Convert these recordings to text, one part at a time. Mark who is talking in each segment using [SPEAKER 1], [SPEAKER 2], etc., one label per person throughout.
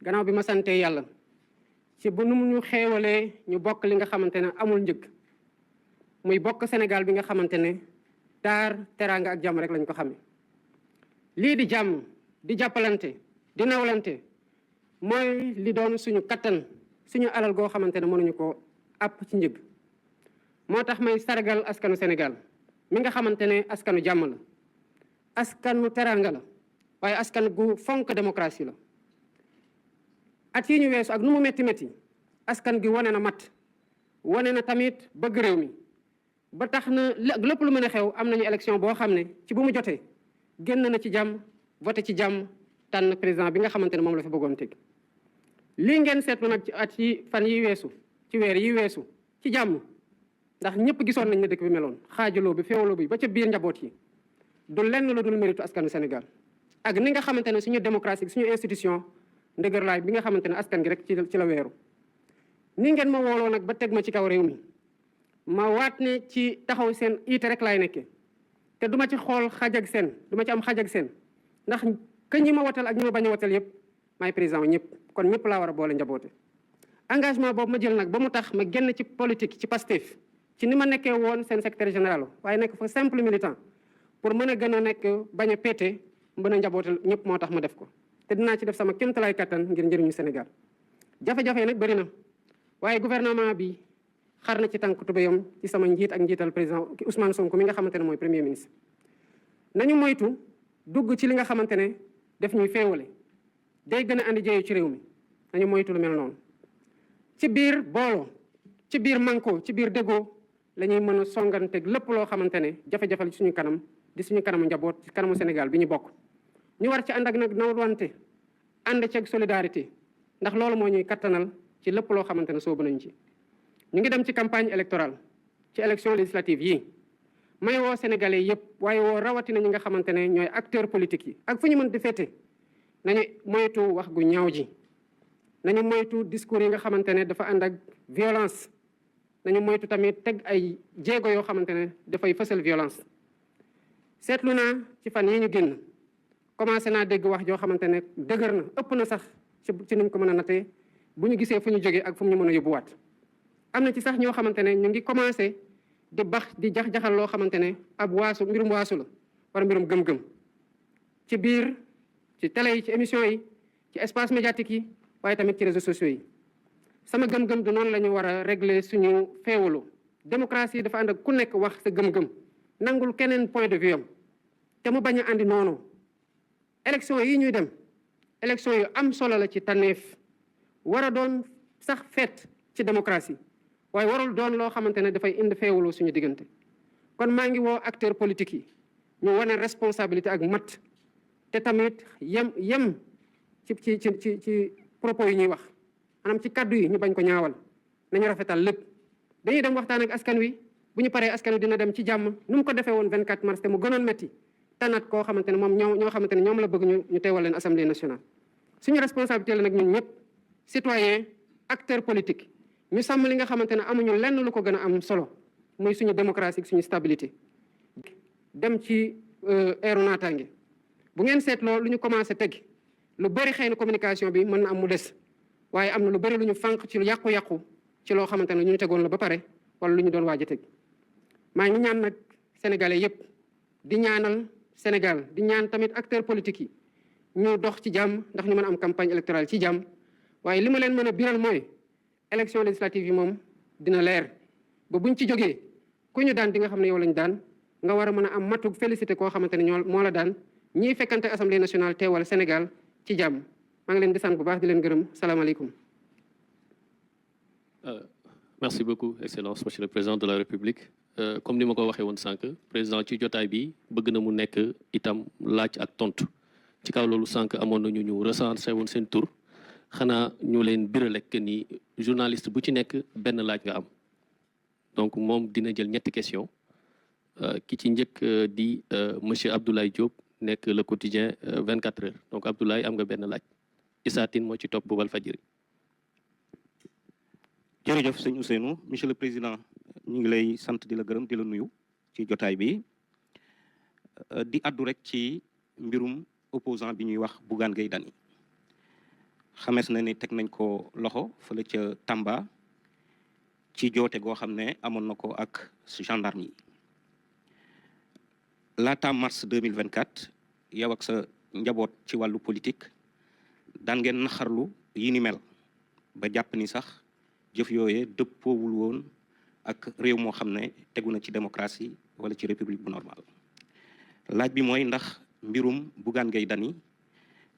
[SPEAKER 1] gannaaw bi ma sante yàlla ci bu nu ñu xéewalee ñu bokk li nga xamante ne amul njëg muy bokk Sénégal bi nga xamante ne taar teraanga ak jàmm rek lañ ko xamee. lii di jàmm di jàppalante di nawlante mooy li doon suñu kattan suñu alal goo xamante ne mënuñu ko àpp ci njëg. moo tax may sargal askanu Sénégal mi nga xamante ne askanu jàmm la, askanu teraanga la, waaye askan gu fonk démocratie la. at yi ñu weesu ak nu mu métti métti askan gi wane na mat, wane na tamit bëgg réew mi ba tax na lépp lu mën a xew am nañu élection boo xam ne ci bu mu jotee génn na ci jàmm, voté ci jàmm, tànn président bi nga xamante ne moom la fi bëggoon teg. lii ngeen seetlu nag ci at yi fan yi weesu ci weer yi weesu ci jàmm, ndax ñëpp gisoon nañ ne dëkk bi meloon xaajaloo bi féewaloo bi ba ca biir njaboot yi du lenn lu dul méritu askanu Sénégal ak ni nga xamante ne suñu démocratie suñu institution ndëgërlaay bi nga xamante ne askan gi rek ci la weeru. ni ngeen ma wooloo nag ba teg ma ci kaw réew mi ma waat ne ci taxaw seen iite rek laay nekkee te duma ci xool xaj ak seen duma ci am xaj ak seen ndax que ñi ma watal ak ñi ma bañ a watal yëpp maay président ñëpp kon ñëpp laa war a boole njaboote. engagement boobu ma jël nag ba mu tax ma génn ci politique ci Pastef ci ni ma nekkee woon seen secrétaire général waaye nekk fa simple militant pour mën a gën a nekk bañ a péete mën a njabootal ñëpp moo tax ma def ko. te dinaa ci def sama kéemtalaay kattan ngir njëriñu Sénégal. jafe-jafe nag bëri na waaye gouvernement bi xar na ci tànk tubéyam ci sama njiit ak njiital président Ousmane Sonko mi nga xamante ne mooy premier ministre. nañu moytu dugg ci li nga xamante ne def ñuy féewale day gën a andi jéeyu ci réew mi nañu moytu lu mel noonu. ci biir booloo ci biir manko ci biir déggoo la ñuy mën a songanteeg lépp loo xamante ne jafe-jafe ci suñu kanam di suñu kanamu njaboot ci kanamu Sénégal bi ñu bokk. ñu war ci ànd ak nag nawlante ànd ceeg solidarité ndax loolu moo ñuy kattanal ci lépp loo xamante ne soobu nañ ci. ñu ngi dem ci campagne électorale ci élection législative yi may woo sénégalais yëpp waaye woo rawatina ñi nga xamante ne ñooy acteurs politiques yi ak fu ñu mën di féete nañu moytu wax gu ñaaw ji, nañu moytu discours yi nga xamante ne dafa ànd ak violence, nañu moytu tamit teg ay jéego yoo xamante ne dafay fësal violence. seetlu naa ci fan yi ñu génn commencé naa dégg wax joo xamante ne dëgër na ëpp na sax ci nuñ ko mën a natee bu ñu gisee fu ñu jógee ak fu ñu mën a yóbbuwaat. am na ci sax ñoo xamante ne ñu ngi commencé di jax-jaxal loo xamante ne ab waasu mbirum waasu la wala mbirum gëm-gëm ci biir ci télé yi ci émission yi ci espace médiatique yi waaye tamit ci réseaux sociaux yi. sama gëm-gëm du noonu la ñu war a régler suñu féewalu. démocratie dafa ànd ak ku nekk wax sa gëm-gëm nangul keneen point de vue am te mu bañ a andi noonu. élection yi ñuy dem élection yu am solo la ci tànneef war a doon sax feet ci démocratie waaye warul doon loo xamante ne dafay indi feewuloo suñu diggante. kon maa ngi woo acteurs politiques yi ñu wane responsabilité ak mat te tamit yem ci propos yi ñuy wax maanaam ci kaddu yi ñu bañ ko ñaawal nañu rafetal lépp. dañuy dem waxtaan ak askan wi bu ñu paree askan wi dina dem ci jàmm nu mu ko defee woon 24 mars te mu gënoon metti tànnaat koo xamante ne moom ñoo xamante ne ñoom la bëgg ñu teewal leen assemblée nationale. suñu responsabilité la nag ñun ñëpp citoyen acteur politique ñu sàmm li nga xamante ne amuñu lenn lu ko gën a am solo muy suñu démocratie suñu stabilité. dem ci eeru naataange bu ngeen seetloo lu ñu commencé teg lu bëri xëy na communication bi mën na am mu des waaye am na lu bëri lu ñu fànq ci lu yàqu-yàqu ci loo xamante ne ñu tegoon la ba pare wala lu ñu doon waaj a teg. maa ngi ñaan nag sénégalais yëpp di ñaanal Sénégal di ñaan tamit acteurs politiques yi ñu dox ci jàmm ndax ñu mën a am campagne électorale ci jàmm waaye li ma leen mën a biral mooy élection législative yi moom dina leer ba buñ ci jógee ku ñu daan di nga xam ne yow lañ daan nga war a mën a am matuk félicité koo xamante ne moo la daan ñiy fekkante assemblée nationale teewal Sénégal ci jàmm maa ngi leen di sant bu baax di leen gërëm salaamaaleykum.
[SPEAKER 2] Merci beaucoup, Excellence, Monsieur le Président de la République. Comme ni ma ko waxee woon sànq président ci jotaay bi bëgg na mu nekk itam laaj ak tontu ci kaw loolu sànq amoon nañu ñu recensé woon seen tur xanaa ñu leen biral que ni journaliste bu ci nekk benn laaj nga am donc moom dina jël ñetti question ki ci njëkk di monsieur Abdoulaye Diop nekk le quotidien 24 heures donc Abdoulaye am nga benn laaj Issa Tine moo ci topp bu Walfadjri.
[SPEAKER 3] jërëjëf sëñ Ousseynou monsieur le président ñu ngi lay sant di la gërëm di la nuyu ci jotaay bi di addu rek ci mbirum opposant bi ñuy wax Bougane Gueye Dany xamees na ni teg nañ ko loxo fële ca Tamba ci joote goo xam ne amoon na ko ak gendarme yi laata mars 2024 yow ak sa njaboot ci wàllu politique daan ngeen naxarlu yi ni mel ba jàpp ni sax jëf yooye dëppoowul woon ak réew moo xam ne tegu na ci démocratie wala ci république bu normal laaj bi mooy ndax mbirum Bougane Gueye Dany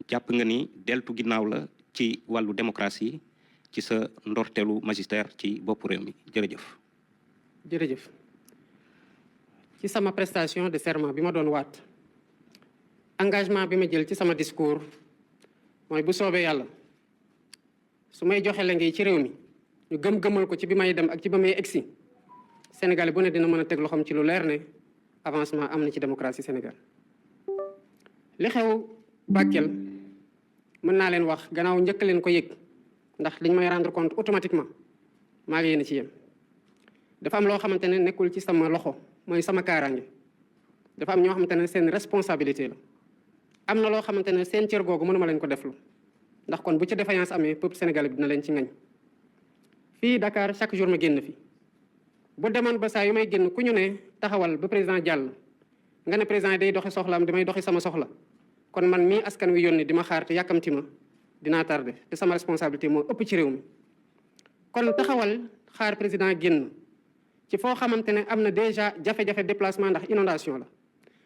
[SPEAKER 3] jàpp nga ni deltu ginnaaw la ci wàllu démocratie ci sa ndorteelu magistère ci boppu réew mi jërëjëf.
[SPEAKER 1] jërëjëf ci sama prestation de serment bi ma doon waat engagement bi ma jël ci sama discours mooy bu soobee yàlla su may joxe la ngay ci réew mi ñu gëm-gëmal ko ci bi may dem ak ci ba may egsi Sénégal bu ne dina mën a teg loxoom ci lu leer ne avancement am na ci démocratie Sénégal. li xew Bakel mën naa leen wax gannaaw njëkk leen ko yëg ndax dañ may rendre compte automatiquement maa ngi yéen ci yéen dafa am loo xamante ne nekkul ci sama loxo mooy sama kaaraange dafa am ñoo xamante ne seen responsabilité la am na loo xamante ne seen cër googu mënuma leen ko deflu ndax kon bu ci défaillance amee peuple sénégalais bi dina leen ci ngañ fii Dakar chaque jour ma génn fi bu demoon ba saa yu may génn ku ñu ne taxawal ba président jàll nga ne président day doxi soxlaam damay doxi sama soxla kon man mii askan wi yónni di ma xaar te yàkkamti ma dinaa tardé te sama responsabilité moo ëpp ci réew mi kon taxawal xaar président génn ci foo xamante ne am na déjà jafe-jafe déplacement ndax inondation la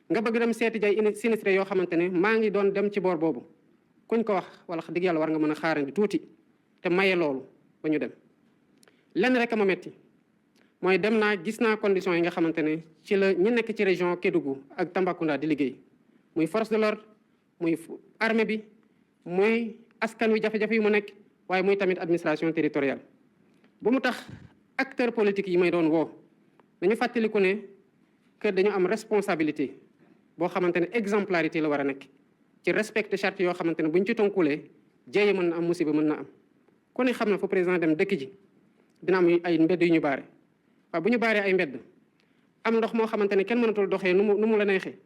[SPEAKER 1] nga bëgg dem seeti jay sinistré yoo xamante ne maa ngi doon dem ci boor boobu kuñ ko wax wala dëgg yàlla war nga mën a xaarandi tuuti te maye loolu ba ñu dem lenn rek a ma metti mooy dem naa gis naa conditions yi nga xamante ne ci la ñi nekk ci région Kédougou ak Tambacounda di liggéey muy force de l'ordre muy armée bi muy askan wi jafe-jafe yu mu nekk waaye muy tamit administration territoriale bu mu tax acteurs politiques yi may doon woo dañu fàttaliku ne que dañu am responsabilité boo xamante ne exemplarité la war a nekk ci respecter charte yoo xamante ne buñ ci tonkulee jéeye mën na am musiba mën na am ku ne xam na fu président dem dëkk ji dina am ay mbedd yu ñu baare waaw bu ñu baaree ay mbedd am ndox moo xamante ne kenn mënatul doxee nu mu la neexee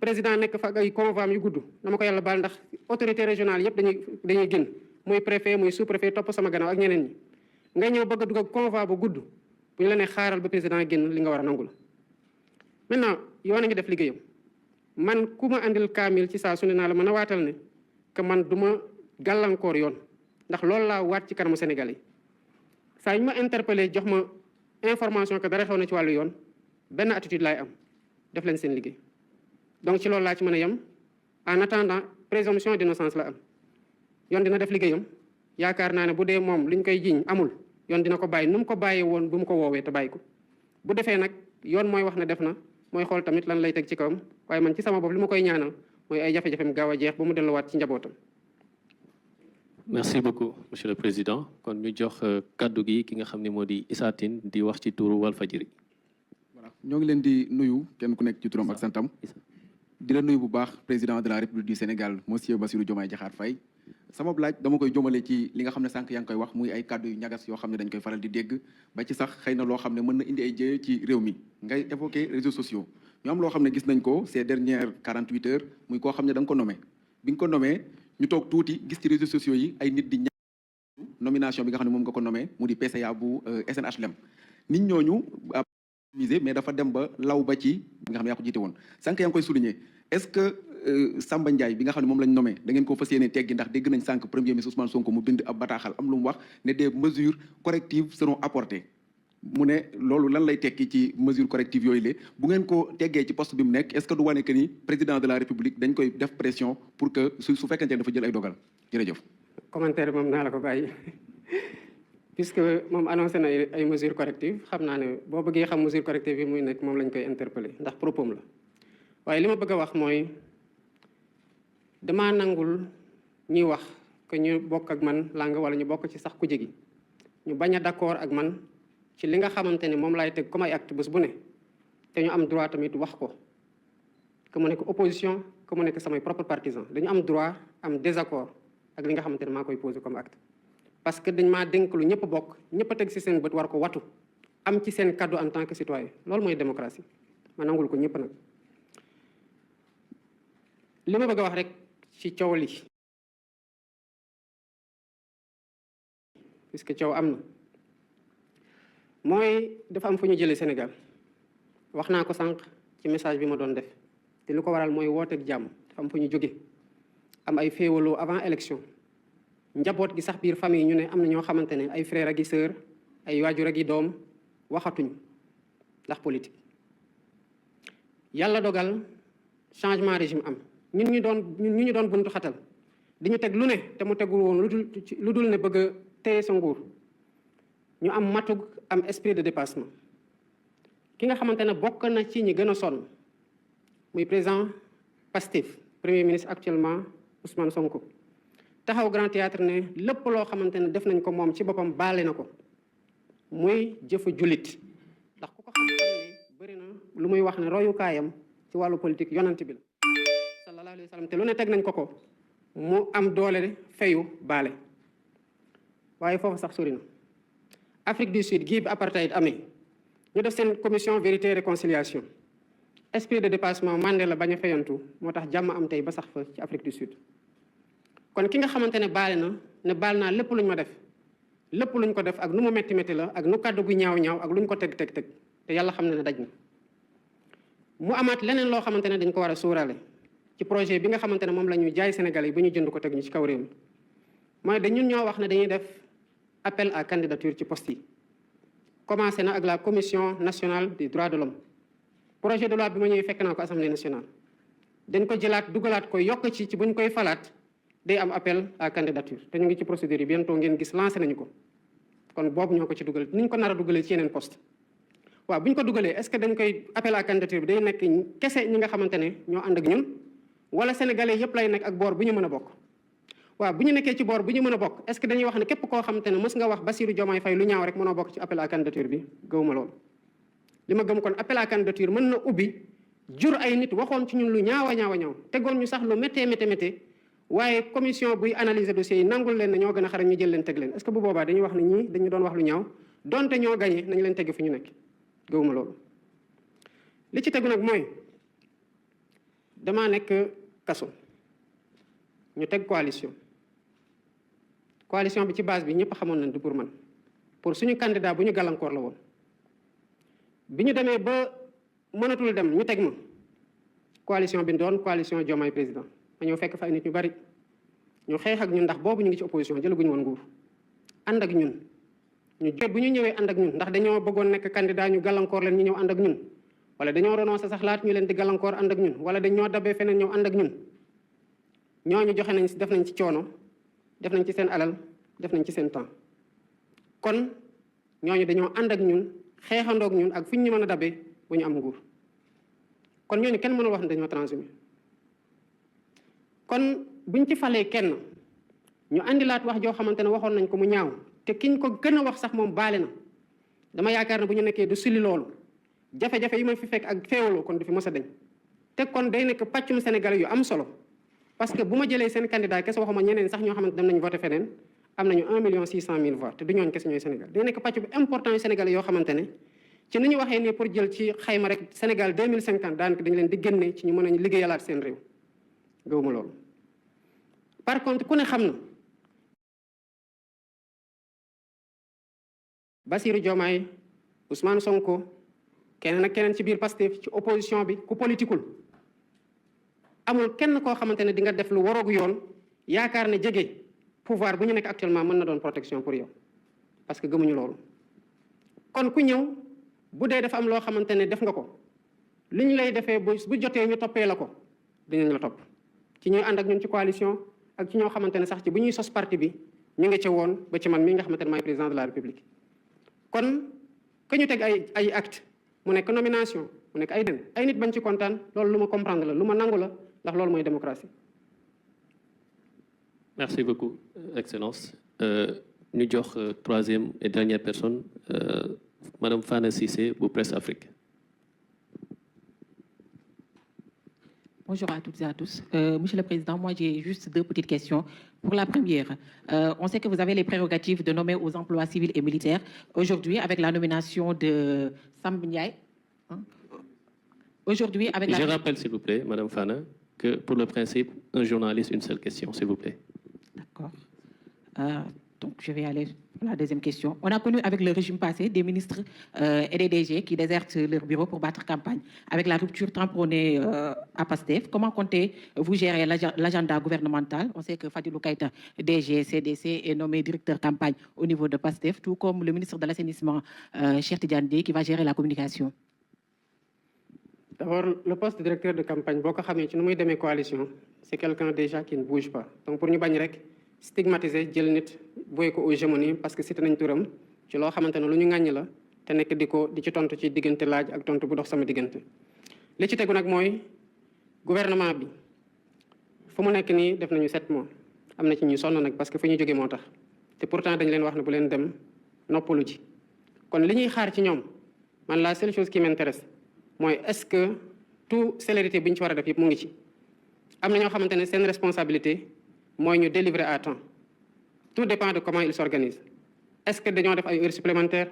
[SPEAKER 1] président nekk fa ak ay convois yu gudd dama ko yàlla baal ndax autorité régionale yëpp dañuy génn muy préfet muy sous préfet topp sama gannaaw ak ñeneen ñi nga ñëw bëgg a dugg ak convoi bu gudd bu ñu la nee xaaral ba président génn li nga war a nangu la maintenant yoon a ngi def liggéeyam man ku ma andil kaamil ci saa su ne naa la mën a waatal ne que man du ma gàllankoor yoon ndax loolu laa waat ci kanamu Sénégalais yi saa ñu ma interpellé jox ma information que dara xew na ci wàllu yoon benn attitude laay am def leen seen liggéey donc ci loolu laa ci mën a yem en attendant présomption d'innocence la am yoon dina def liggéeyam yaakaar naa ne bu dee moom li ñu koy jiiñ amul yoon dina ko bàyyi nu mu ko bàyyee woon bu mu ko woowee te bàyyi ko bu defee nag yoon mooy wax ne def na mooy xool tamit lan lay teg ci kawam waaye man ci sama bopp li ma koy ñaanal mooy ay jafe-jafem gaaw a jeex ba mu delluwaat ci njabootam.
[SPEAKER 2] merci beaucoup monsieur le président kon ñu jox kaddu gi ki nga xam ne moo di Issa Tine di wax ci turu Walfadjri.
[SPEAKER 4] voilà ñoo ngi leen di nuyu kenn ku nekk ci turam ak santam di la nuyu bu baax président de la République du Sénégal monsieur Bassirou Diomaye Diakhar Faye sama laaj dama koy jëmale ci li nga xam ne sànq yaa ngi koy wax muy ay kàddu yu ñagas yoo xam ne dañ koy faral di dégg ba ci sax xëy na loo xam ne mën na indi ay jëye ci réew mi ngay évoquer réseaux sociaux ñu am loo xam ne gis nañ ko ces dernières 48 heures muy koo xam ne da nga ko nommé bi nga ko nommé ñu toog tuuti gis ci réseaux sociaux yi ay nit di nomination bi nga xam ne moom nga ko nommé mu di PCA bu SNHLM nit ñooñu mais dafa dem ba law ba ci bi nga xam ne yaa ko jiite woon sànq yaa ngi koy souligner est-ce que Samba Ndiaye bi nga xam ne moom lañ nommé da ngeen ko fas yéene teggi ndax dégg nañ sànq premier ministre Ousmane Sonko mu bind ab bataaxal am lu mu wax ne des mesures correctives seront apportées mu ne loolu lan lay tekki ci mesures correctives yooyu la bu ngeen ko teggee ci poste bi mu nekk est-ce que du wane que ni président de la République dañ koy def pression pour que su fekkente ne dafa jël ay dogal jërëjëf.
[SPEAKER 1] commentaire moom naa la ko bàyyi puisque moom annoncé na ay mesures correctives xam naa ne boo bëggee xam mesures correctives yi muy nekk moom lañ koy interpeller ndax propos la waaye li ma bëgg a wax mooy damaa nangul ñuy wax que ñu bokk ak man langue wala ñu bokk ci sax ku jegi ñu bañ a d'accord ak man ci li nga xamante ne moom laay teg comme ay acte bés bu ne te ñu am droit tamit wax ko que mu nekk opposition que mu nekk samay propre partisan dañu am droit am désaccord ak li nga xamante ne maa koy posé comme acte parce que dañ maa dénk lu ñëpp bokk ñëpp a teg ci seen bët war ko watu am ci seen kaddu en tant que citoyen loolu mooy démocratie ma nangul ko ñëpp nag li ma bëgg a wax rek ci coow li puisque coow am na mooy dafa am fu ñu jëlee Sénégal wax naa ko sànq ci message bi ma doon def te lu ko waral mooy wooteeg jàmm dafa am fu ñu jóge am ay féewaloo avant élection njaboot gi sax biir famille ñu ne am na ñoo xamante ne ay frère ak i sœur ay waajur ak i doom waxatuñu ndax politique yàlla dogal changement régime am ñun ñu doon buntu xatal di ñu teg lu ne te mu tegul woon lu dul ne bëgg a téye sa nguur ñu am matug am esprit de dépassement ki nga xamante ne bokk na ci ñi gën a sonn muy président Pastef premier ministre actuellement Ousmane Sonko taxaw Grand Théâtre ne lépp loo xamante ne def nañ ko moom ci boppam baale na ko muy jëfu jullit ndax ku ko xam-xam ne bëri na lu muy wax ne royukaayam ci wàllu politique yonant bi la sallallahu alayhi wa sallam te lu ne teg nañ ko mu am doole fayu baale waaye foofu sax sori na Afrique du Sud gii bi apartheid amee ñu def seen commission vérité et réconciliation esprit de dépassement Mandela bañ a fayantu moo tax jàmm am tey ba sax fa ci Afrique du Sud kon ki nga xamante ne baale na ne baal naa lépp luñ ma def lépp luñ ko def ak nu mu métti métti la ak nu kàddu gu ñaaw ak luñ ko teg te yàlla xam ne daj na mu amaat leneen loo xamante ne dañ ko war a suuraale ci projet bi nga xamante ne moom la ñuy jaay Sénégalais yi ba ñu jënd ko teg ñu ci kaw réew mi mooy dañun ñoo wax ne dañuy def appel à candidature ci poste yi commencé na ak la commission nationale des droits de l'homme projet de loi bi ma ñëwee fekk naa ko assemblée nationale dañ ko jëlaat dugalaat ko yokk ci bu ñu koy falaat day am appel à candidature te ñu ngi ci procédure yi bientôt ngeen gis lancé nañu ko kon boobu ñoo ko ci dugal ni ñu ko nar a dugalee ci yeneen poste waaw bu ñu ko dugalee est-ce que dañ koy appel à candidature bi day nekk kese ñi nga xamante ne ñoo ànd ak ñun wala sénégalais yëpp lay nekk ak boor bu ñu mën a bokk waaw bu ñu nekkee ci boor bu ñu mën a bokk est-ce que dañuy wax ne képp koo xamante ne mës nga wax Bassirou Diomaye Faye lu ñaaw rek mënoo bokk ci appel à candidature bi gëwuma loolu li ma gëm kon appel à candidature mën na ubbi jur ay nit waxoon ci ñun lu ñaaw a ñaaw tegoon ñu sax lu méttee waaye commission buy analyser dossiers yi nangul leen ne ñoo gën a xarañ ñu jël leen teg leen est-ce que bu boobaa dañuy wax ne ñii dañu doon wax lu ñaaw donte ñoo gagné nañu leen tegg fu ñu nekk gëwuma loolu li ci tegu nag mooy damaa nekk kaso ñu teg coalition bi ci base bi ñëpp xamoon nañ du pour man pour suñu candidat bu ñu gàllankoor la woon bi ñu demee ba mënatul dem ñu teg ma coalition bi doon coalition Diomaye président ma ñëw fekk fa ay nit ñu bari ñu xeex ak ñun ndax boobu ñu ngi ci opposition jëlaguñu woon nguur ànd ak ñun ñu jot bu ñu ñëwee ànd ak ñun ndax dañoo bëggoon nekk candidat ñu gàllankoor leen ñu ñëw ànd ak ñun wala dañoo renoncé sax laat ñu leen di gàllankoor ànd ak ñun wala dañoo dabee feneen ñëw ànd ak ñun ñooñu joxe nañ def nañ ci coono def nañ ci seen alal def nañ ci seen temps kon ñooñu dañoo ànd ak ñun xeexandoog ñun ak fu ñu mën a dabee bu ñu am nguur kon ñooñu kenn mënul wax ne dañoo transhumé kon buñ ci falee kenn ñu andilaat wax joo xamante ne waxoon nañ ko mu ñaaw te kiñ ko gën a wax sax moom baale na dama yaakaar ne bu ñu nekkee du suli loolu jafe-jafe yi ma fi fekk ak féewaloo kon du fi mës a dañ te kon day nekk pàccum Sénégal yu am solo parce que bu ma jëlee seen candidat kese waxuma ñeneen sax ñoo xamante dem nañu voté feneen am nañu 1,6 million voix te du ñooñ kese ñooy Sénégal day nekk pàcc bu important yu Sénégal yoo xamante ne ci ni ñu waxee nii pour jël ci xayma rek Sénégal 2050 daanaka dañu leen di génne ci ñu mën a liggéeyalaat seen réew gëwuma loolu par contre ku ne xam na Bassirou Diomaye Ousmane Sonko keneen ak keneen ci biir Pastef ci opposition bi ku politikul amul kenn koo xamante ne di nga def lu waroogu yoon yaakaar ne jege pouvoir bu ñu nekk actuellement mën na doon protection pour yow parce que gëmuñu loolu kon ku ñëw bu dee dafa am loo xamante ne def nga ko li ñu lay defee bu jotee ñu toppee la ko dinañ la topp ci ñuy ànd ak ñun ci coalition ak ci ñoo xamante ne sax ci bu ñuy sos parti bi ñu ngi ca woon ba ci man mii nga xamante ne maay président de la république kon que ñu teg ay acte mu nekk nomination mu nekk ay nit bañ ci kontaan loolu lu ma comprendre la lu ma nangu la ndax loolu mooy démocratie.
[SPEAKER 2] Merci beaucoup, Excellence. Nous avons troisième et dernière personne, Madame Fana Cissé, pour Presse Afrique.
[SPEAKER 5] Bonjour à toutes et à tous. Monsieur le Président, moi j'ai juste deux petites questions. Pour la première, on sait que vous avez les prérogatives de nommer aux emplois civils et militaires. Aujourd'hui, avec la nomination de Sam Ndiaye, aujourd'hui avec
[SPEAKER 2] Je rappelle, s'il vous plaît, Madame Fana, que pour le principe, un journaliste, une seule question, s'il vous plaît.
[SPEAKER 5] D'accord. Donc je vais aller La deuxième question. On a connu avec le régime passé des ministres et des DG qui désertent leur bureau pour battre campagne. Avec la rupture tant prônée à PASTEF, comment comptez-vous gérer l'agenda gouvernemental? On sait que Fadilou Keïta, DG, CDC, est nommé directeur campagne au niveau de PASTEF, tout comme le ministre de l'Assainissement, Cheikh Tidiane Dièye, qui va gérer la communication.
[SPEAKER 1] D'abord, le poste de directeur de campagne, boo ko xamee ci nu muy demee coalition, c'est quelqu'un déjà qui ne bouge pas. Donc pour ñu bañ rek stigmatiser jël nit booy ko aux gémonies parce que cité nañ turam ci loo xamante ne lu ñu ŋàññi la te nekk di ci tontu ci diggante laaj ak tontu bu dox sama diggante. li ci tegu nag mooy gouvernement bi fu mu nekk nii def nañu 7 mois am na ci ñu sonn nag parce que fu ñu jógee moo tax te pourtant dañ leen wax ne bu leen dem noppalu ji. kon li ñuy xaar ci ñoom man la seule chose qui m'intéresse mooy est-ce que tout célérité bi ñu ci war a def yëpp mu ngi ci. am na ñoo xamante ne seen responsabilité mooy ñu délivrer à temps tout dépend de comment ils s'organisent. Est-ce que dañoo def ay heures supplémentaires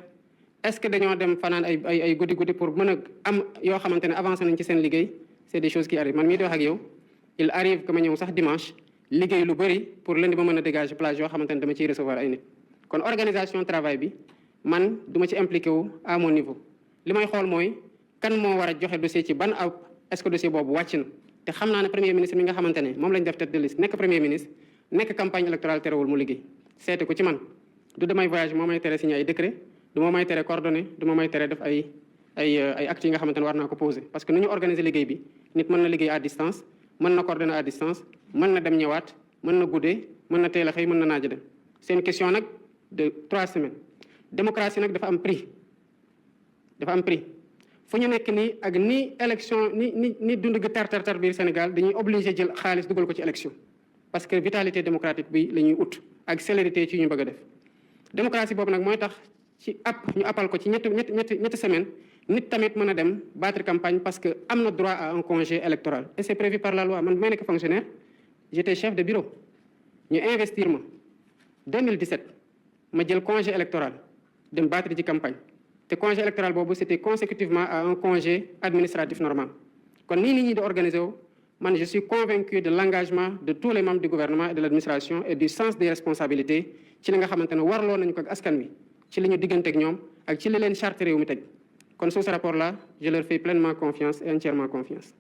[SPEAKER 1] est-ce que dañoo dem fanaan ay guddi pour mën a am yoo xamante ne avancé nañ ci seen liggéey c'est des choses qui arrivent. Man mii di wax ak yow il arrive que ma ñëw sax dimanche liggéey lu bëri pour lundi ba mën a dégager plage yoo xamante ne dama ciy recevoir ay nit. kon organisation travail bi man duma ci impliqué wu à mon niveau li may xool mooy kan moo war a joxe dossier ci ban aw est-ce que dossier boobu wàcc na. te xam naa ne premier ministre mi nga xamante ne moom lañ def tête de liste nekk premier ministre nekk campagne électorale terewul mu liggéey seete ko ci man du damay voyage moo may tere signé ay décret du moo may tere coordonné du moo may tere def ay actes yi nga xamante ne war naa ko poser parce que nu ñu organiser liggéey bi nit mën na liggéey à distance mën na coordonner à distance mën na dem ñëwaat mën na guddee mën na teel a xëy mën na naaja dem c'est une question nag de 3 semaines démocratie nag dafa am prix fu ñu nekk nii ak ni élection ni dund gi tar biir Sénégal dañuy obligé jël xaalis dugal ko ci élection parce que vitalité démocratique bi la ñuy ut ak célérité ci ñu bëgg a def démocratie boobu nag mooy tax ci ñu appal ko ci ñetti semaine nit tamit mën a dem battre campagne parce que am na droit à un congé électoral et c'est prévu par la loi. Man bi may nekk fonctionnaire j'étais chef de bureau ñu investir ma 2017 ma jël congé électoral dem battre ci campagne te congé électoral boobu c'était consécutivement à un congé administratif normal. kon nii nit ñi di organiser wu man je suis convaincu de l'engagement de tous les membres du gouvernement et de l'administration et du sens des responsabilités ci li nga xamante ne warloo nañu ko ak askan wi ci li ñu diggante ak ñoom ak ci li leen charte réew mi teg kon sous ce rapport-là je leur fais pleinement confiance et entièrement confiance.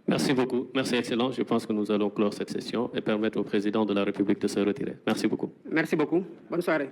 [SPEAKER 2] Merci beaucoup. Merci, Excellence. Je pense que nous allons clore cette session et permettre au président de la République de se retirer. Merci beaucoup.
[SPEAKER 1] Merci beaucoup. Bonne soirée.